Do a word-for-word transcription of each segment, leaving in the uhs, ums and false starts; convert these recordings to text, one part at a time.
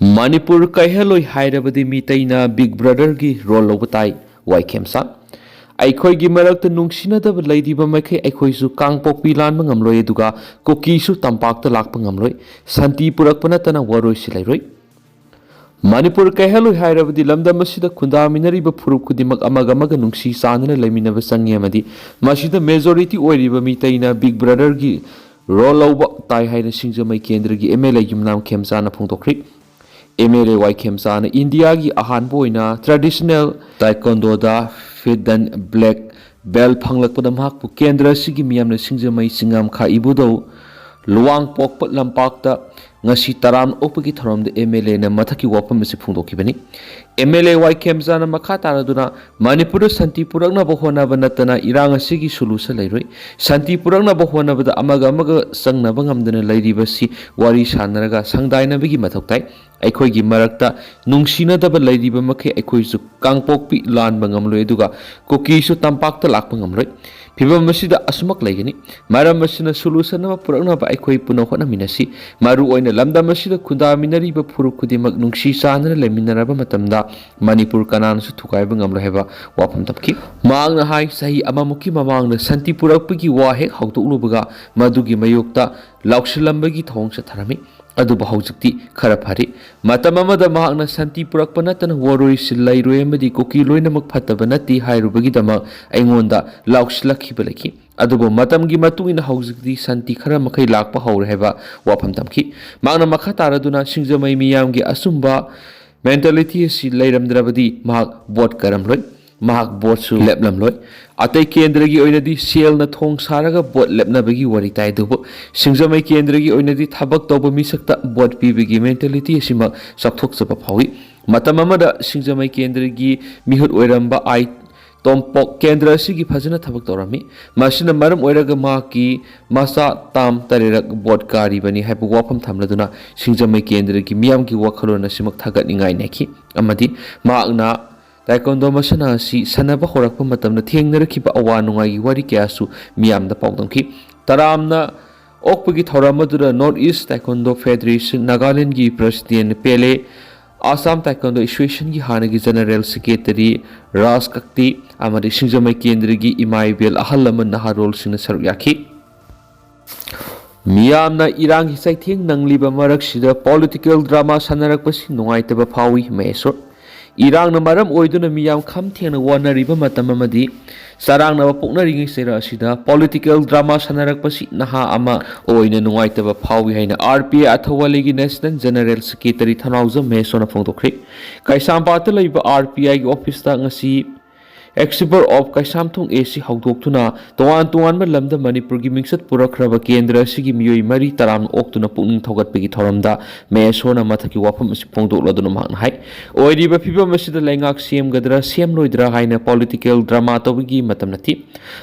ꯃꯅꯤꯄꯨꯔ ꯀꯥꯏꯍꯜꯂꯣꯏ ꯍꯥꯏꯔꯕꯗꯤ ꯃꯤꯇꯩꯅ Big Brotherꯒꯤ role ꯂꯧꯕ ꯇꯥꯏ, ꯋꯥꯏ ꯈꯦꯝꯆꯥꯟ꯫ ꯑꯩꯈꯣꯏꯒꯤ ꯃꯔꯛꯇ ꯅꯨꯡꯁꯤꯅꯗꯕ ꯂꯩꯔꯤꯕ ꯃꯈꯩ ꯑꯩꯈꯣꯏꯁꯨ ꯀꯥꯡꯄꯣꯛꯄꯤ ꯂꯥꯟꯕ ꯉꯝꯂꯣꯏ, ꯑꯗꯨꯒ ꯀꯨꯀꯤꯁꯨ ꯇꯝꯄꯥꯛꯇ ꯂꯥꯛꯄ ꯉꯝꯂꯣꯏ꯫ ꯁꯥꯟꯇꯤ ꯄꯨꯔꯛꯄ ꯅꯠꯇꯅ ꯋꯥꯔꯣꯏꯁꯤ ꯂꯩꯔꯣꯏ꯫ ꯃꯅꯤꯄꯨꯔ ꯀꯥꯏꯍꯜꯂꯣꯏ ꯍꯥꯏꯔꯕꯗꯤ ꯂꯝꯗꯝ ꯑꯁꯤꯗ ꯈꯨꯟꯗꯥꯃꯤꯟꯅꯔꯤꯕ ꯐꯨꯔꯨꯞ ꯈꯨꯗꯤꯡꯃꯛ ꯑꯃꯒ ꯑꯃꯒ ꯅꯨꯡꯁꯤ ꯆꯥꯟꯅꯅ ꯂꯩꯃꯤꯟꯅꯕ ꯆꯪꯉꯤ, ꯑꯃꯗꯤ ꯃꯁꯤꯗ majority ꯑꯣꯏꯔꯤꯕ ꯃꯤꯇꯩꯅ Big Brotherꯒꯤ role ꯂꯧꯕ ꯇꯥꯏ ꯍꯥꯏꯅ ꯁꯤꯡꯖꯃꯩ ꯀꯦꯟꯗ꯭ꯔꯒꯤ MLA ꯌꯨꯝꯅꯥꯝ ꯈꯦꯝꯆꯥꯟꯅ ꯐꯣꯡꯗꯣꯛꯈ꯭ꯔꯤ꯫ MLA ꯋꯥꯏ ꯈꯦꯝꯆꯥꯟꯅ ꯏꯟꯗꯤꯌꯥꯒꯤ ꯑꯍꯥꯟꯕ ꯑꯣꯏꯅ traditional taekwondoꯗ ꯐꯤꯗꯟ black belt ꯐꯪꯂꯛꯄꯗ ꯃꯍꯥꯛꯄꯨ ꯀꯦꯟꯗ꯭ꯔ ꯑꯁꯤꯒꯤ ꯃꯤꯌꯥꯝꯅ ꯁꯤꯡꯖꯃꯩ ꯆꯤꯡꯉꯥꯝꯈꯥ ꯏꯕꯨꯙꯧ ꯂꯨꯋꯥꯡꯄꯣꯛꯄ ꯂꯝꯄꯥꯛꯇ ꯉꯁꯤ ꯇꯔꯥꯝꯅ ꯑꯣꯛꯄꯒꯤ ꯊꯧꯔꯝꯗ MLAꯅ ꯃꯊꯛꯀꯤ ꯋꯥꯐꯝ ꯑꯁꯤ ꯐꯣꯡꯗꯣꯛꯈꯤꯕꯅꯤ꯫ MLA ꯋꯥꯏ ꯈꯦꯝꯆꯥꯟꯅ ꯃꯈꯥ ꯇꯥꯔꯗꯨꯅ ꯃꯅꯤꯄꯨꯔꯗ ꯁꯥꯟꯇꯤ ꯄꯨꯔꯛꯅꯕ ꯍꯣꯠꯅꯕ ꯅꯠꯇꯅ ꯏꯔꯥꯡ ꯑꯁꯤꯒꯤ solution ꯂꯩꯔꯣꯏ꯫ ꯁꯥꯟꯇꯤ ꯄꯨꯔꯛꯅꯕ ꯍꯣꯠꯅꯕꯗ ꯑꯃꯒ ꯑꯃꯒ ꯆꯪꯅꯕ ꯉꯝꯗꯅ ꯂꯩꯔꯤꯕꯁꯤ ꯋꯥꯔꯤ ꯁꯥꯟꯅꯔꯒ ꯁꯪꯗꯥꯏꯅꯕꯒꯤ ꯃꯊꯧ ꯇꯥꯏ꯫ ꯑꯩꯈꯣꯏꯒꯤ ꯃꯔꯛꯇ ꯅꯨꯡꯁꯤꯅꯗꯕ ꯂꯩꯔꯤꯕ ꯃꯈꯩ ꯑꯩꯈꯣꯏꯁꯨ ꯀꯥꯡꯄꯣꯛꯄꯤ ꯂꯥꯟꯕ ꯉꯝꯂꯣꯏ, ꯑꯗꯨꯒ ꯀꯨꯀꯤꯁꯨ ꯇꯝꯄꯥꯛꯇ ꯂꯥꯛꯄ ꯉꯝꯂꯣꯏ꯫ ꯐꯤꯚꯝ ꯑꯁꯤꯗ ꯑꯁꯨꯃꯛ ꯂꯩꯒꯅꯤ꯫ ꯃꯔꯝ ꯑꯁꯤꯅ solution ꯑꯃ ꯄꯨꯔꯛꯅꯕ ꯑꯩꯈꯣꯏ ꯄꯨꯟꯅ ꯍꯣꯠꯅꯃꯤꯟꯅꯁꯤ꯫ ꯃꯔꯨꯑꯣꯏꯅ ꯂꯝꯗꯝ ꯑꯁꯤꯗ ꯈꯨꯟꯗꯥꯃꯤꯟꯅꯔꯤꯕ ꯐꯨꯔꯨꯞ ꯈꯨꯗꯤꯡꯃꯛ ꯅꯨꯡꯁꯤ ꯆꯥꯟꯅꯅ ꯂꯩꯃꯤꯟꯅꯔꯕ ꯃꯇꯝꯗ ꯃꯅꯤꯄꯨꯔ ꯀꯅꯥꯅꯁꯨ ꯊꯨꯒꯥꯏꯕ ꯉꯝꯂꯣꯏ ꯍꯥꯏꯕ ꯋꯥꯐꯝ ꯊꯝꯈꯤ꯫ ꯃꯍꯥꯛꯅ ꯍꯥꯏ, ꯆꯍꯤ ꯑꯃꯃꯨꯛꯀꯤ ꯃꯃꯥꯡꯗ ꯁꯥꯟꯇꯤ ꯄꯨꯔꯛꯄꯒꯤ ꯋꯥ ꯍꯦꯛ ꯍꯧꯗꯣꯛꯂꯨꯕꯒ ꯃꯗꯨꯒꯤ ꯃꯥꯌꯣꯛꯇ ꯂꯥꯎꯁꯤꯜꯂꯝꯕꯒꯤ ꯊꯧꯑꯣꯡ ꯆꯠꯊꯔꯝꯃꯤ꯫ ꯑꯗꯨꯕꯨ ꯍꯧꯖꯤꯛꯇꯤ ꯈꯔ ꯐꯔꯤ꯫ ꯃꯇꯝ ꯑꯃꯗ ꯃꯍꯥꯛꯅ ꯁꯥꯟꯇꯤ ꯄꯨꯔꯛꯄ ꯅꯠꯇꯅ ꯋꯥꯔꯣꯏꯁꯤ ꯂꯩꯔꯣꯏ ꯑꯃꯗꯤ ꯀꯨꯀꯤ ꯂꯣꯏꯅꯃꯛ ꯐꯠꯇꯕ ꯅꯠꯇꯦ ꯍꯥꯏꯔꯨꯕꯒꯤꯗꯃꯛ ꯑꯩꯉꯣꯟꯗ ꯂꯥꯎꯁꯤꯜꯂꯛꯈꯤꯕ ꯂꯩꯈꯤ꯫ ꯑꯗꯨꯕꯨ ꯃꯇꯝꯒꯤ ꯃꯇꯨꯡ ꯏꯟꯅ ꯍꯧꯖꯤꯛꯇꯤ ꯁꯥꯟꯇꯤ ꯈꯔ ꯃꯈꯩ ꯂꯥꯛꯄ ꯍꯧꯔꯦ ꯍꯥꯏꯕ ꯋꯥꯐꯝ ꯊꯝꯈꯤ꯫ ꯃꯍꯥꯛꯅ ꯃꯈꯥ ꯇꯥꯔꯗꯨꯅ ꯁꯤꯡꯖꯃꯩ ꯃꯤꯌꯥꯝꯒꯤ ꯑꯆꯨꯝꯕ mentality ꯑꯁꯤ ꯂꯩꯔꯝꯗ꯭ꯔꯕꯗꯤ ꯃꯍꯥꯛ vote ꯀꯥꯔꯝꯂꯣꯏ꯫ ꯃꯍꯥꯛ voteꯁꯨ ꯂꯦꯞꯂꯝꯂꯣꯏ꯫ ꯑꯇꯩ ꯀꯦꯟꯗ꯭ꯔꯒꯤ ꯑꯣꯏꯅꯗꯤ ꯁꯦꯜꯅ ꯊꯣꯡ ꯁꯥꯔꯒ vote ꯂꯦꯞꯅꯕꯒꯤ ꯋꯥꯔꯤ ꯇꯥꯏ, ꯑꯗꯨꯕꯨ ꯁꯤꯡꯖꯃꯩ ꯀꯦꯟꯗ꯭ꯔꯒꯤ ꯑꯣꯏꯅꯗꯤ ꯊꯕꯛ ꯇꯧꯕ ꯃꯤꯁꯛꯇ vote ꯄꯤꯕꯒꯤ mentality ꯑꯁꯤꯃꯛ ꯆꯥꯎꯊꯣꯛꯆꯕ ꯐꯥꯎꯏ꯫ ꯃꯇꯝ ꯑꯃꯗ ꯁꯤꯡꯖꯃꯩ ꯀꯦꯟꯗ꯭ꯔꯒꯤ ꯃꯤꯍꯨꯠ ꯑꯣꯏꯔꯝꯕ ꯑꯥꯏ ꯇꯣꯝꯄꯣꯛ ꯀꯦꯟꯗ꯭ꯔ ꯑꯁꯤꯒꯤ ꯐꯖꯅ ꯊꯕꯛ ꯇꯧꯔꯝꯃꯤ꯫ ꯃꯁꯤꯅ ꯃꯔꯝ ꯑꯣꯏꯔꯒ ꯃꯍꯥꯛꯀꯤ ꯃꯆꯥ ꯇꯥꯝ ꯇꯔꯦꯔꯛ vote ꯀꯥꯔꯤꯕꯅꯤ ꯍꯥꯏꯕ ꯋꯥꯐꯝ ꯊꯝꯂꯗꯨꯅ ꯁꯤꯡꯖꯃꯩ ꯀꯦꯟꯗ꯭ꯔꯒꯤ ꯃꯤꯌꯥꯝꯒꯤ ꯋꯥꯈꯜꯂꯣꯟ ꯑꯁꯤꯃꯛ ꯊꯥꯒꯠꯅꯤꯡꯉꯥꯏ ꯅꯦꯛꯈꯤ꯫ ꯑꯃꯗꯤ ꯃꯍꯥꯛꯅ ꯇꯥꯏꯀꯣꯟꯗꯣ ꯃꯁꯥꯟꯅ ꯑꯁꯤ ꯁꯥꯟꯅꯕ ꯍꯧꯔꯛꯄ ꯃꯇꯝꯗ ꯊꯦꯡꯅꯔꯛꯈꯤꯕ ꯑꯋꯥ ꯅꯨꯡꯉꯥꯏꯒꯤ ꯋꯥꯔꯤ ꯀꯌꯥꯁꯨ ꯃꯤꯌꯥꯝꯗ ꯄꯥꯎꯗꯝꯈꯤ꯫ ꯇꯔꯥꯝꯅ ꯑꯣꯛꯄꯒꯤ ꯊꯧꯔꯝ ꯑꯗꯨꯗ North East Taekwondo Federation, ꯅꯥꯒꯥꯂꯦꯟꯗꯒꯤ President ꯄꯦꯂꯦ, Assam Taekwondo Association ꯒꯤ ꯍꯥꯟꯅꯒꯤ General Secretary ꯔꯥꯖ ꯀꯛꯇꯤ ꯑꯃꯗꯤ ꯁꯤꯡꯖꯃꯩ ꯀꯦꯟꯗ꯭ꯔꯒꯤ ꯏꯃꯥ ꯏꯕꯦꯜ ꯑꯍꯜ ꯂꯃꯟ ꯅꯍꯥꯔꯣꯜꯁꯤꯡꯅ ꯁꯔꯨꯛ ꯌꯥꯈꯤ꯫ ꯃꯤꯌꯥꯝꯅ ꯏꯔꯥꯡꯒꯤ ꯆꯩꯊꯦꯡ ꯅꯪꯂꯤꯕ ꯃꯔꯛꯁꯤꯗ political drama ꯁꯥꯟꯅꯔꯛꯄꯁꯤ ꯅꯨꯡꯉꯥꯏꯇꯕ ꯐꯥꯎꯏ꯫ ꯃꯍꯦꯁꯣꯔ, ꯏꯔꯥꯡꯅ ꯃꯔꯝ ꯑꯣꯏꯗꯨꯅ ꯃꯤꯌꯥꯝ ꯈꯝ ꯊꯦꯡꯅ ꯋꯥꯅꯔꯤꯕ ꯃꯇꯝ ꯑꯃꯗꯤ ꯆꯔꯥꯡꯅꯕ ꯄꯣꯛꯅꯔꯤꯉꯩ ꯆꯩꯔꯛ ꯑꯁꯤꯗ political drama ꯁꯥꯟꯅꯔꯛꯄꯁꯤ ꯅꯍꯥ ꯑꯃ ꯑꯣꯏꯅ ꯅꯨꯡꯉꯥꯏꯇꯕ ꯐꯥꯎꯏ ꯍꯥꯏꯅ R P I ꯑꯊꯧꯕꯥꯂꯤꯒꯤ National General Secretary ꯊꯧꯅꯥꯎꯖꯝ ꯃꯍꯦꯁꯣꯔꯅ ꯐꯣꯡꯗꯣꯛꯈ꯭ꯔꯤ꯫ ꯀꯩꯁꯥꯝꯄꯥꯠꯇ ꯂꯩꯕ R P I ꯒꯤ office ꯇ ꯉꯁꯤ Exhibition of Keishamthong A C ꯍꯧꯗꯣꯛꯇꯨꯅ ꯇꯣꯉꯥꯟ ꯇꯣꯉꯥꯟꯕ ꯂꯝꯗ ꯃꯅꯤꯄꯨꯔꯒꯤ ꯃꯤꯡꯆꯠ ꯄꯨꯔꯛꯈ꯭ꯔꯕ ꯀꯦꯟꯗ꯭ꯔ ꯑꯁꯤꯒꯤ ꯃꯤꯑꯣꯏ ꯃꯔꯤ ꯇꯔꯥꯝꯅ ꯑꯣꯛꯇꯨꯅ ꯄꯨꯛꯅꯤꯡ ꯊꯧꯒꯠꯄꯒꯤ ꯊꯧꯔꯝꯗ ꯃꯍꯦꯁꯣꯔꯅ ꯃꯊꯛꯀꯤ ꯋꯥꯐꯝ ꯑꯁꯤ ꯐꯣꯡꯗꯣꯛꯂꯗꯨꯅ ꯃꯍꯥꯛꯅ ꯍꯥꯏ, ꯑꯣꯏꯔꯤꯕ ꯐꯤꯕꯝ ꯑꯁꯤꯗ ꯂꯩꯉꯥꯛ ꯁꯦꯝꯒꯗ꯭ꯔꯥ ꯁꯦꯝꯂꯣꯏꯗ꯭ꯔꯥ ꯍꯥꯏꯅ political drama ꯇꯧꯕꯒꯤ ꯃꯇꯝ ꯅꯠꯇꯦ꯫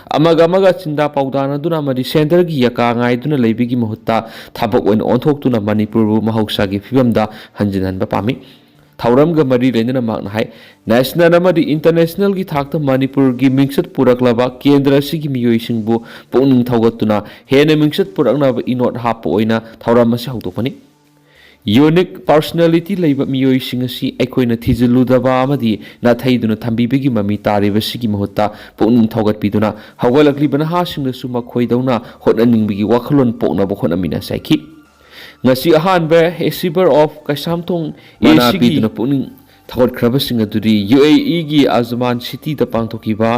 ꯑꯃꯒ ꯑꯃꯒ ꯆꯤꯟꯗꯥ ꯄꯥꯎꯗꯥꯅꯗꯨꯅ ꯑꯃꯗꯤ centre ꯒꯤ ꯌꯥꯀꯥ ꯉꯥꯏꯗꯨꯅ ꯂꯩꯕꯒꯤ ꯃꯍꯨꯠꯇ ꯊꯕꯛ ꯑꯣꯏꯅ ꯑꯣꯟꯊꯣꯛꯇꯨꯅ ꯃꯅꯤꯄꯨꯔꯕꯨ ꯃꯍꯧꯁꯥꯒꯤ ꯐꯤꯕꯝꯗ ꯍꯟꯖꯤꯟꯍꯟꯕ ꯄꯥꯝꯃꯤ꯫ ꯊꯧꯔꯝꯒ ꯃꯔꯤ ꯂꯩꯅꯅ ꯃꯍꯥꯛꯅ ꯍꯥꯏ, national ꯑꯃꯗꯤ international ꯒꯤ ꯊꯥꯛꯇ ꯃꯅꯤꯄꯨꯔꯒꯤ ꯃꯤꯡꯆꯠ ꯄꯨꯔꯛꯂꯕ ꯀꯦꯟꯗ꯭ꯔ ꯑꯁꯤꯒꯤ ꯃꯤꯑꯣꯏꯁꯤꯡꯕꯨ ꯄꯨꯛꯅꯤꯡ ꯊꯧꯒꯠꯇꯨꯅ ꯍꯦꯟꯅ ꯃꯤꯡꯆꯠ ꯄꯨꯔꯛꯅꯕ ꯏꯅꯣꯠ ꯍꯥꯞꯄ ꯑꯣꯏꯅ ꯊꯧꯔꯝ ꯑꯁꯤ ꯍꯧꯗꯣꯛꯄꯅꯤ꯫ Unique personality ꯂꯩꯕ ꯃꯤꯑꯣꯏꯁꯤꯡ ꯑꯁꯤ ꯑꯩꯈꯣꯏꯅ ꯊꯤꯖꯤꯜꯂꯨꯗꯕ ꯑꯃꯗꯤ ꯅꯥꯊꯩꯗꯨꯅ ꯊꯝꯕꯤꯕꯒꯤ ꯃꯃꯤ ꯇꯥꯔꯤꯕꯁꯤꯒꯤ ꯃꯍꯨꯠꯇ ꯄꯨꯛꯅꯤꯡ ꯊꯧꯒꯠꯄꯤꯗꯨꯅ ꯍꯧꯒꯠꯂꯛꯂꯤꯕ ꯅꯍꯥꯁꯤꯡꯗꯁꯨ ꯃꯈꯣꯏꯗꯧꯅ ꯍꯣꯠꯅꯅꯤꯡꯕꯒꯤ ꯋꯥꯈꯜꯂꯣꯟ ꯄꯣꯛꯅꯕ ꯍꯣꯠꯅꯃꯤꯟꯅꯁꯤ ꯍꯥꯏꯈꯤ꯫ ꯉꯁꯤ ꯑꯍꯥꯟꯕ Exhibition of ꯀꯩꯁꯥꯝꯊꯣꯡ ꯃꯅꯥ A C ꯒꯤ ꯄꯤꯗꯨꯅ ꯄꯨꯛꯅꯤꯡ ꯊꯧꯒꯠꯈ꯭ꯔꯕꯁꯤꯡ ꯑꯗꯨꯗꯤ U A E ꯒꯤ ꯑꯖꯃꯥꯟ ꯁꯤꯇꯤꯗ ꯄꯥꯡꯊꯣꯛꯈꯤꯕ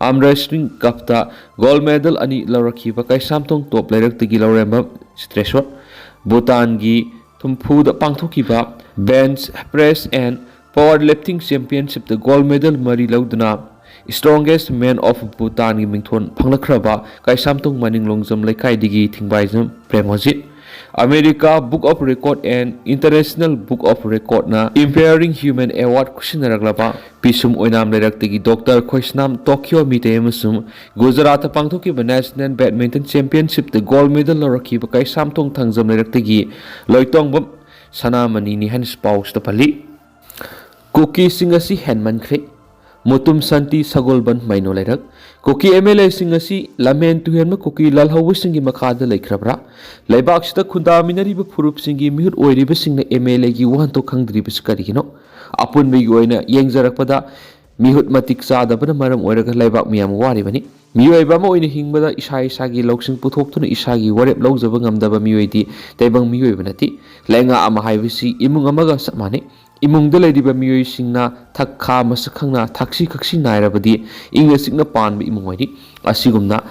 arm wrestling cup ꯇ gold medal ꯑꯅꯤ ꯂꯧꯔꯛꯈꯤꯕ ꯀꯩꯁꯥꯝꯊꯣꯡ top ꯂꯩꯔꯛꯇꯒꯤ ꯂꯧꯔꯦꯝꯕꯝ ꯆꯤꯇ꯭ꯔꯦꯁꯣꯔ, ꯚꯨꯇꯥꯟꯒꯤ ꯊꯨꯝꯐꯨꯗ ꯄꯥꯡꯊꯣꯛꯈꯤꯕ bench press and power lifting championship ꯇ gold medal ꯃꯔꯤ ꯂꯧꯗꯨꯅ strongest man of Bhutan ꯒꯤ ꯃꯤꯡꯊꯣꯟ ꯐꯪꯂꯛꯈ꯭ꯔꯕ ꯀꯩꯁꯥꯝꯊꯣꯡ ꯃꯅꯤꯡ ꯂꯣꯡꯖꯝ ꯂꯩꯀꯥꯏꯗꯒꯤ ꯊꯤꯡꯕꯥꯏꯖꯝ ꯄ꯭ꯔꯦꯃꯣꯖꯤꯠ, America Book of Record and International Book of Record ꯅ Empowering Human Award ꯈꯨꯠꯁꯤꯟꯅꯔꯛꯂꯕ ꯄꯤꯁꯨꯝ ꯑꯣꯏꯅꯥꯝ ꯂꯩꯔꯛꯇꯒꯤ Doctor ꯈꯣꯏꯁꯅꯥꯝ ꯇꯣꯀꯤꯌꯣ ꯃꯤꯇꯩ ꯑꯃꯁꯨꯡ ꯒꯨꯖꯔꯥꯠꯇ ꯄꯥꯡꯊꯣꯛꯈꯤꯕ National Badminton Championship ꯇ gold medal ꯂꯧꯔꯛꯈꯤꯕ ꯀꯩꯁꯥꯝꯊꯣꯡ ꯊꯥꯡꯖꯝ ꯂꯩꯔꯛꯇꯒꯤ ꯂꯣꯏꯇꯣꯡꯕꯝ ꯁꯅꯥꯃꯅꯤꯅꯤ ꯍꯥꯏꯅꯁꯨ ꯄꯥꯎꯁꯤꯗ ꯄꯜꯂꯤ꯫ ꯀꯨꯀꯤꯁꯤꯡ ꯑꯁꯤ ꯍꯦꯟꯃꯟꯈ꯭ꯔꯦ꯫ ꯃꯨꯇꯨꯝ ꯁꯥꯟꯇꯤ ꯁꯒꯣꯜꯕꯟ ꯃꯩꯅꯣ ꯂꯩꯔꯛ꯫ ꯀꯨꯀꯤ ꯑꯦꯝ ꯑꯦꯜ ꯑꯦꯁꯤꯡ ꯑꯁꯤ ꯂꯝꯍꯦꯟ ꯇꯨꯍꯦꯟꯕ ꯀꯨꯀꯤ ꯂꯥꯜꯍꯧꯕꯁꯤꯡꯒꯤ ꯃꯈꯥꯗ ꯂꯩꯈ꯭ꯔꯕ꯭ꯔꯥ? ꯂꯩꯕꯥꯛꯁꯤꯗ ꯈꯨꯟꯗꯥꯃꯤꯟꯅꯔꯤꯕ ꯐꯨꯔꯨꯞꯁꯤꯡꯒꯤ ꯃꯤꯍꯨꯠ ꯑꯣꯏꯔꯤꯕꯁꯤꯡꯅ ꯑꯦꯝ ꯑꯦꯜ ꯑꯦꯒꯤ ꯋꯥꯍꯟꯊꯣꯛ ꯈꯪꯗ꯭ꯔꯤꯕꯁꯤ ꯀꯔꯤꯒꯤꯅꯣ? ꯑꯄꯨꯟꯕꯒꯤ ꯑꯣꯏꯅ ꯌꯦꯡꯖꯔꯛꯄꯗ ꯃꯤꯍꯨꯠ ꯃꯇꯤꯛ ꯆꯥꯗꯕꯅ ꯃꯔꯝ ꯑꯣꯏꯔꯒ ꯂꯩꯕꯥꯛ ꯃꯤꯌꯥꯝ ꯋꯥꯔꯤꯕꯅꯤ꯫ ꯃꯤꯑꯣꯏꯕ ꯑꯃ ꯑꯣꯏꯅ ꯍꯤꯡꯕꯗ ꯏꯁꯥ ꯏꯁꯥꯒꯤ ꯂꯧꯁꯤꯡ ꯄꯨꯊꯣꯛꯇꯨꯅ ꯏꯁꯥꯒꯤ ꯋꯥꯔꯦꯞ ꯂꯧꯖꯕ ꯉꯝꯗꯕ ꯃꯤꯑꯣꯏꯗꯤ ꯇꯥꯏꯕꯪ ꯃꯤꯑꯣꯏꯕ ꯅꯠꯇꯦ꯫ ꯂꯩꯉꯥꯛ ꯑꯃ ꯍꯥꯏꯕꯁꯤ ꯏꯃꯨꯡ ꯑꯃꯒ ꯆꯞ ꯃꯥꯟꯅꯩ꯫ ꯏꯃꯨꯡꯗ ꯂꯩꯔꯤꯕ ꯃꯤꯑꯣꯏꯁꯤꯡꯅ ꯊꯛ ꯈꯥ ꯃꯁꯛ ꯈꯪꯅ ꯊꯛꯁꯤ ꯈꯛꯁꯤ ꯅꯥꯏꯔꯕꯗꯤ ꯏꯪꯅ ꯆꯤꯛꯅ ꯄꯥꯟꯕ ꯏꯃꯨꯡ ꯑꯣꯏꯔꯤ꯫ ꯑꯁꯤꯒꯨꯝꯅ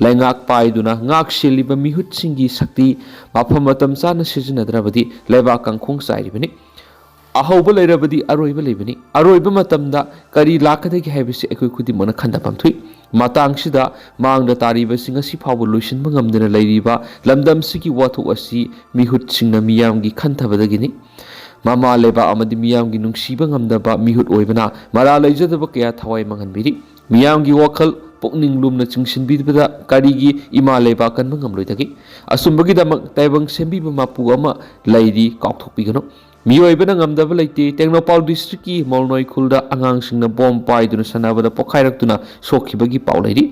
ꯂꯩꯉꯥꯛ ꯄꯥꯏꯗꯨꯅ ꯉꯥꯛ ꯁꯦꯜꯂꯤꯕ ꯃꯤꯍꯨꯠꯁꯤꯡꯒꯤ ꯁꯛꯇꯤ ꯃꯐꯝ ꯃꯇꯝ ꯆꯥꯅ ꯁꯤꯖꯤꯟꯅꯗ꯭ꯔꯕꯗꯤ ꯂꯩꯕꯥꯛ ꯀꯥꯡꯈꯣꯡ ꯆꯥꯏꯔꯤꯕꯅꯤ꯫ ꯑꯍꯧꯕ ꯂꯩꯔꯕꯗꯤ ꯑꯔꯣꯏꯕ ꯂꯩꯕꯅꯤ꯫ ꯑꯔꯣꯏꯕ ꯃꯇꯝꯗ ꯀꯔꯤ ꯂꯥꯛꯀꯗꯒꯦ ꯍꯥꯏꯕꯁꯤ ꯑꯩꯈꯣꯏ ꯈꯨꯗꯤꯡꯃꯛꯅ ꯈꯟꯊꯐꯝ ꯊꯣꯛꯏ꯫ ꯃꯇꯥꯡꯁꯤꯗ ꯃꯥꯡꯗ ꯇꯥꯔꯤꯕꯁꯤꯡ ꯑꯁꯤ ꯐꯥꯎꯕ ꯂꯣꯏꯁꯤꯟꯕ ꯉꯝꯗꯅ ꯂꯩꯔꯤꯕ ꯂꯝꯗꯝꯁꯤꯒꯤ ꯋꯥꯊꯣꯛ ꯑꯁꯤ ꯃꯤꯍꯨꯠꯁꯤꯡꯅ ꯃꯤꯌꯥꯝꯒꯤ ꯈꯟꯊꯕꯗꯒꯤꯅꯤ꯫ ꯃꯃꯥ ꯂꯩꯕꯥꯛ ꯑꯃꯗꯤ ꯃꯤꯌꯥꯝꯒꯤ ꯅꯨꯡꯁꯤꯕ ꯉꯝꯗꯕ ꯃꯤꯍꯨꯠ ꯑꯣꯏꯕꯅ ꯃꯔꯥ ꯂꯩꯖꯗꯕ ꯀꯌꯥ ꯊꯋꯥꯏ ꯃꯥꯡꯍꯟꯕꯤꯔꯤ꯫ ꯃꯤꯌꯥꯝꯒꯤ ꯋꯥꯈꯜ ꯄꯨꯛꯅꯤꯡ ꯂꯨꯝꯅ ꯆꯤꯡꯁꯤꯟꯕꯤꯕꯗ ꯀꯔꯤꯒꯤ ꯏꯃꯥ ꯂꯩꯕꯥꯛ ꯀꯟꯕ ꯉꯝꯂꯣꯏꯗꯒꯦ? ꯑꯁꯨꯝꯕꯒꯤꯗꯃꯛ ꯇꯥꯏꯕꯪ ꯁꯦꯝꯕꯤꯕ ꯃꯄꯨ ꯑꯃ ꯂꯩꯔꯤ, ꯀꯥꯎꯊꯣꯛꯄꯤꯒꯅꯨ꯫ ꯃꯤꯑꯣꯏꯕꯅ ꯉꯝꯗꯕ ꯂꯩꯇꯦ꯫ ꯇꯦꯡꯅꯧꯄꯥꯜ ꯗꯤꯁꯇ꯭ꯔꯤꯛꯀꯤ ꯃꯧꯅꯣꯏ ꯈꯨꯜꯗ ꯑꯉꯥꯡꯁꯤꯡꯅ ꯕꯣꯝ ꯄꯥꯏꯗꯨꯅ ꯁꯥꯟꯅꯕꯗ ꯄꯣꯈꯥꯏꯔꯛꯇꯨꯅ ꯁꯣꯛꯈꯤꯕꯒꯤ ꯄꯥꯎ ꯂꯩꯔꯤ꯫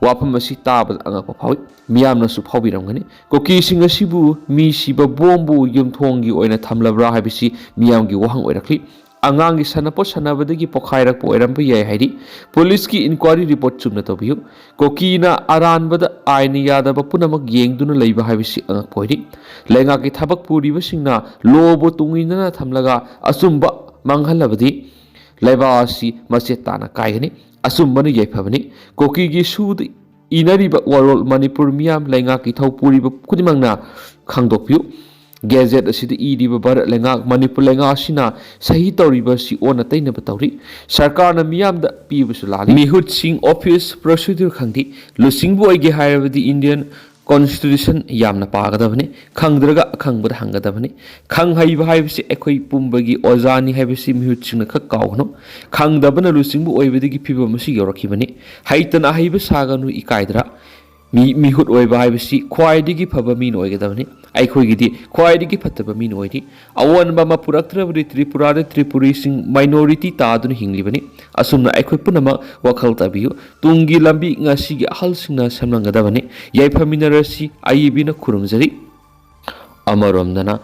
ꯋꯥꯐꯝ ꯑꯁꯤ ꯇꯥꯕꯗ ꯑꯉꯛꯄ ꯐꯥꯎꯏ꯫ ꯃꯤꯌꯥꯝꯅꯁꯨ ꯐꯥꯎꯕꯤꯔꯝꯒꯅꯤ, ꯀꯨꯀꯤꯁꯤꯡ ꯑꯁꯤꯕꯨ ꯃꯤ ꯁꯤꯕ ꯕꯣꯝꯕꯨ ꯌꯨꯝꯊꯣꯡꯒꯤ ꯑꯣꯏꯅ ꯊꯝꯂꯕ꯭ꯔꯥ ꯍꯥꯏꯕꯁꯤ ꯃꯤꯌꯥꯝꯒꯤ ꯋꯥꯍꯪ ꯑꯣꯏꯔꯛꯂꯤ꯫ ꯑꯉꯥꯡꯒꯤ ꯁꯥꯟꯅꯄꯣꯠ ꯁꯥꯟꯅꯕꯗꯒꯤ ꯄꯣꯈꯥꯏꯔꯛꯄ ꯑꯣꯏꯔꯝꯕ ꯌꯥꯏ ꯍꯥꯏꯔꯤ꯫ ꯄꯨꯂꯤꯁꯀꯤ ꯏꯟꯀ꯭ꯋꯥꯏꯔꯤ ꯔꯤꯄꯣꯔꯠ ꯆꯨꯝꯅ ꯇꯧꯕꯤꯌꯨ꯫ ꯀꯨꯀꯤꯅ ꯑꯔꯥꯟꯕꯗ ꯑꯥꯏꯟꯅ ꯌꯥꯗꯕ ꯄꯨꯝꯅꯃꯛ ꯌꯦꯡꯗꯨꯅ ꯂꯩꯕ ꯍꯥꯏꯕꯁꯤ ꯑꯉꯛꯄ ꯑꯣꯏꯔꯤ꯫ ꯂꯩꯉꯥꯛꯀꯤ ꯊꯕꯛ ꯄꯨꯔꯤꯕꯁꯤꯡꯅ ꯂꯣꯕꯨ ꯇꯨꯡ ꯏꯟꯅꯅ ꯊꯝꯂꯒ ꯑꯆꯨꯝꯕ ꯃꯥꯡꯍꯜꯂꯕꯗꯤ ꯂꯩꯕꯥꯛ ꯑꯁꯤ ꯃꯆꯦꯠ ꯇꯥꯅ ꯀꯥꯏꯒꯅꯤ꯫ ꯑꯆꯨꯝꯕꯅ ꯌꯥꯏꯐꯕꯅꯤ꯫ ꯀꯨꯀꯤꯒꯤ ꯁꯨꯗ ꯏꯅꯔꯤꯕ ꯋꯥꯔꯣꯜ ꯃꯅꯤꯄꯨꯔ ꯃꯤꯌꯥꯝ ꯂꯩꯉꯥꯛꯀꯤ ꯊꯧ ꯄꯨꯔꯤꯕ ꯈꯨꯗꯤꯡꯃꯛꯅ ꯈꯪꯗꯣꯛꯄꯤꯌꯨ꯫ ꯒꯦꯖꯦꯠ ꯑꯁꯤꯗ ꯏꯔꯤꯕ ꯚꯥꯔꯠ ꯂꯩꯉꯥꯛ, ꯃꯅꯤꯄꯨꯔ ꯂꯩꯉꯥꯛ ꯑꯁꯤꯅ ꯁꯍꯤ ꯇꯧꯔꯤꯕ ꯑꯁꯤ ꯑꯣꯟꯅ ꯇꯩꯅꯕ ꯇꯧꯔꯤ꯫ ꯁꯔꯀꯥꯔꯅ ꯃꯤꯌꯥꯝꯗ ꯄꯤꯕꯁꯨ ꯂꯥꯜꯂꯤ꯫ ꯃꯤꯍꯨꯠꯁꯤꯡ, ꯑꯣꯐꯤꯁ, ꯄ꯭ꯔꯣꯁꯤꯗ꯭ꯌꯨꯔ ꯈꯪꯗꯦ꯫ ꯂꯨꯆꯤꯡꯕ ꯑꯣꯏꯒꯦ ꯍꯥꯏꯔꯕꯗꯤ ꯏꯟꯗꯤꯌꯟ ꯀꯣꯟꯁꯇꯤꯇ꯭ꯌꯨꯁꯟ ꯌꯥꯝꯅ ꯄꯥꯒꯗꯕꯅꯤ꯫ ꯈꯪꯗ꯭ꯔꯒ ꯑꯈꯪꯕꯗ ꯍꯪꯒꯗꯕꯅꯤ꯫ ꯈꯪ ꯍꯩꯕ ꯍꯥꯏꯕꯁꯤ ꯑꯩꯈꯣꯏ ꯄꯨꯝꯕꯒꯤ ꯑꯣꯖꯥꯅꯤ ꯍꯥꯏꯕꯁꯤ ꯃꯤꯍꯨꯠꯁꯤꯡꯅ ꯈꯛ ꯀꯥꯎꯒꯅꯨ꯫ ꯈꯪꯗꯕꯅ ꯂꯨꯆꯤꯡꯕ ꯑꯣꯏꯕꯗꯒꯤ ꯐꯤꯕꯝ ꯑꯁꯤ ꯌꯧꯔꯛꯈꯤꯕꯅꯤ꯫ ꯍꯩꯇꯅ ꯑꯍꯩꯕ ꯁꯥꯒꯅꯨ, ꯏꯀꯥꯏꯗ꯭ꯔꯥ? ꯃꯤ ꯃꯤꯍꯨꯠ ꯑꯣꯏꯕ ꯍꯥꯏꯕꯁꯤ ꯈ꯭ꯋꯥꯏꯗꯒꯤ ꯐꯕ ꯃꯤꯅ ꯑꯣꯏꯒꯗꯕꯅꯤ꯫ ꯑꯩꯈꯣꯏꯒꯤꯗꯤ ꯈ꯭ꯋꯥꯏꯗꯒꯤ ꯐꯠꯇꯕ ꯃꯤꯅ ꯑꯣꯏꯔꯤ꯫ ꯑꯑꯣꯟꯕ ꯑꯃ ꯄꯨꯔꯛꯇ꯭ꯔꯕꯗꯤ ꯇ꯭ꯔꯤꯄꯨꯔꯥꯗ ꯇ꯭ꯔꯤꯄꯨꯔꯤꯁꯤꯡ minority ꯇꯥꯗꯨꯅ ꯍꯤꯡꯂꯤꯕꯅꯤ꯫ ꯑꯁꯨꯝꯅ ꯑꯩꯈꯣꯏ ꯄꯨꯝꯅꯃꯛ ꯋꯥꯈꯜ ꯇꯥꯕꯤꯌꯨ꯫ ꯇꯨꯡꯒꯤ ꯂꯝꯕꯤ ꯉꯁꯤꯒꯤ ꯑꯍꯜꯁꯤꯡꯅ ꯁꯦꯝꯂꯝꯒꯗꯕꯅꯤ꯫ ꯌꯥꯏꯐꯃꯤꯟꯅꯔꯁꯤ꯫ ꯑꯏꯕꯤꯅ ꯈꯨꯔꯨꯝꯖꯔꯤ꯫ ꯑꯃꯔꯣꯝꯗꯅ,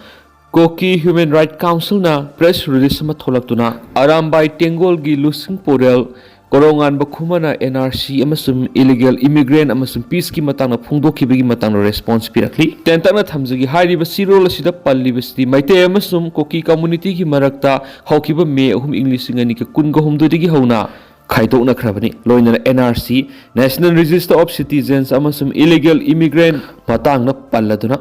ꯀꯣꯀꯤ ꯍ꯭ꯌꯨꯃꯦꯟ ꯔꯥꯏꯠ ꯀꯥꯎꯟꯁꯤꯜꯅ ꯄ꯭ꯔꯦꯁ ꯔꯤꯂꯤꯁ ꯑꯃ ꯊꯣꯛꯂꯛꯇꯨꯅ ꯑꯔꯥꯝꯕꯥꯏ ꯇꯦꯡꯒꯣꯜꯒꯤ ꯂꯨꯆꯤꯡ ꯄꯨꯔꯦꯜ ꯀꯣꯔꯣꯉꯥꯟꯕ ꯈꯨꯃꯟꯅ N R C ꯑꯃꯁꯨꯡ illegal immigrant ꯑꯃꯁꯨꯡ ꯄꯤꯁꯀꯤ ꯃꯇꯥꯡꯗ ꯐꯣꯡꯗꯣꯛꯈꯤꯕꯒꯤ ꯃꯇꯥꯡꯗ ꯔꯦꯁꯄꯣꯟꯁ ꯄꯤꯔꯛꯂꯤ꯫ ꯇꯦꯟꯇꯛꯅ ꯊꯝꯖꯒꯦ, ꯍꯥꯏꯔꯤꯕ ꯆꯦꯔꯣꯜ ꯑꯁꯤꯗ ꯄꯜꯂꯤꯕꯁꯤꯗꯤ ꯃꯩꯇꯩ ꯑꯃꯁꯨꯡ ꯀꯣꯀꯤ ꯀꯝꯃꯨꯅꯤꯇꯤꯒꯤ ꯃꯔꯛꯇ ꯍꯧꯈꯤꯕ ꯃꯦ ꯑꯍꯨꯝ, ꯏꯪ ꯂꯤꯁꯤꯡ ꯑꯅꯤꯒ ꯀꯨꯟꯒ ꯍꯨꯝꯗꯣꯏꯗꯒꯤ ꯍꯧꯅ ꯈꯥꯏꯗꯣꯛꯅꯈ꯭ꯔꯕꯅꯤ꯫ ꯂꯣꯏꯅꯅ N R C, National Register of Citizens ꯑꯃꯁꯨꯡ illegal immigrant ꯃꯇꯥꯡꯗ ꯄꯜꯂꯗꯨꯅ,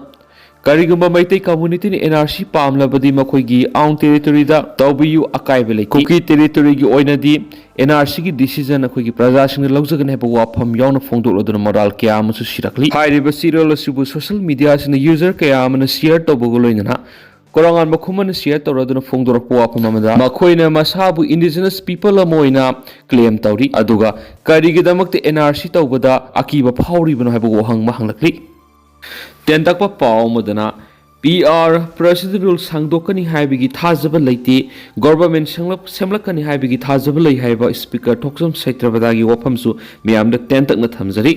ꯀꯔꯤꯒꯨꯝꯕ ꯃꯩꯇꯩ ꯀꯝꯃꯨꯅꯤꯇꯤꯅ N R C ꯄꯥꯝꯂꯕꯗꯤ ꯃꯈꯣꯏꯒꯤ own territoryꯗ ꯇꯧꯕꯤꯌꯨ, ꯑꯀꯥꯏꯕ ꯂꯩꯇꯦ꯫ ꯀꯨꯀꯤ territoryꯒꯤ ꯑꯣꯏꯅꯗꯤ N R Cꯒꯤ decision ꯑꯩꯈꯣꯏꯒꯤ ꯄ꯭ꯔꯖꯥꯁꯤꯡꯅ ꯂꯧꯖꯒꯅꯤ ꯍꯥꯏꯕ ꯋꯥꯐꯝ ꯌꯥꯎꯅ ꯐꯣꯡꯗꯣꯛꯂꯗꯨꯅ ꯃꯣꯔꯥꯜ ꯀꯌꯥ ꯑꯃꯁꯨ ꯁꯤꯔꯛꯂꯤ꯫ ꯍꯥꯏꯔꯤꯕ ꯆꯦꯔꯣꯜ ꯑꯁꯤꯕꯨ social mediaꯁꯤꯡꯗ user ꯀꯌꯥ ꯑꯃꯅ share ꯇꯧꯕꯒ ꯂꯣꯏꯅꯅ ꯀꯣꯔꯣꯉꯥꯟꯕ ꯈꯨꯃꯟꯅ share ꯇꯧꯔꯗꯨꯅ ꯐꯣꯡꯗꯣꯔꯛꯄ ꯋꯥꯐꯝ ꯑꯃꯗ, ꯃꯈꯣꯏꯅ ꯃꯁꯥꯕꯨ indigenous people ꯑꯃ ꯑꯣꯏꯅ claim ꯇꯧꯔꯤ, ꯑꯗꯨꯒ ꯀꯔꯤꯒꯤꯗꯃꯛꯇ N R C ꯇꯧꯕꯗ ꯑꯀꯤꯕ ꯐꯥꯎꯔꯤꯕꯅꯣ ꯍꯥꯏꯕ ꯋꯥꯍꯪ ꯑꯃ ꯍꯪꯂꯛꯂꯤ꯫ ꯇꯦꯟꯇꯛꯄ ꯄꯥꯎ ꯑꯃꯗꯅ, P R procedural ꯁꯥꯡꯗꯣꯛꯀꯅꯤ ꯍꯥꯏꯕꯒꯤ ꯊꯥꯖꯕ ꯂꯩꯇꯦ, government ꯁꯦꯝꯂꯛ-, ꯁꯦꯝꯂꯛꯀꯅꯤ ꯍꯥꯏꯕꯒꯤ ꯊꯥꯖꯕ ꯂꯩ ꯍꯥꯏꯕ Speaker ꯊꯣꯛꯆꯝ ꯁꯩꯇ꯭ꯔꯕꯗꯥꯒꯤ ꯋꯥꯐꯝꯁꯨ ꯃꯤꯌꯥꯝꯗ ꯇꯦꯟꯇꯛꯅ ꯊꯝꯖꯔꯤ꯫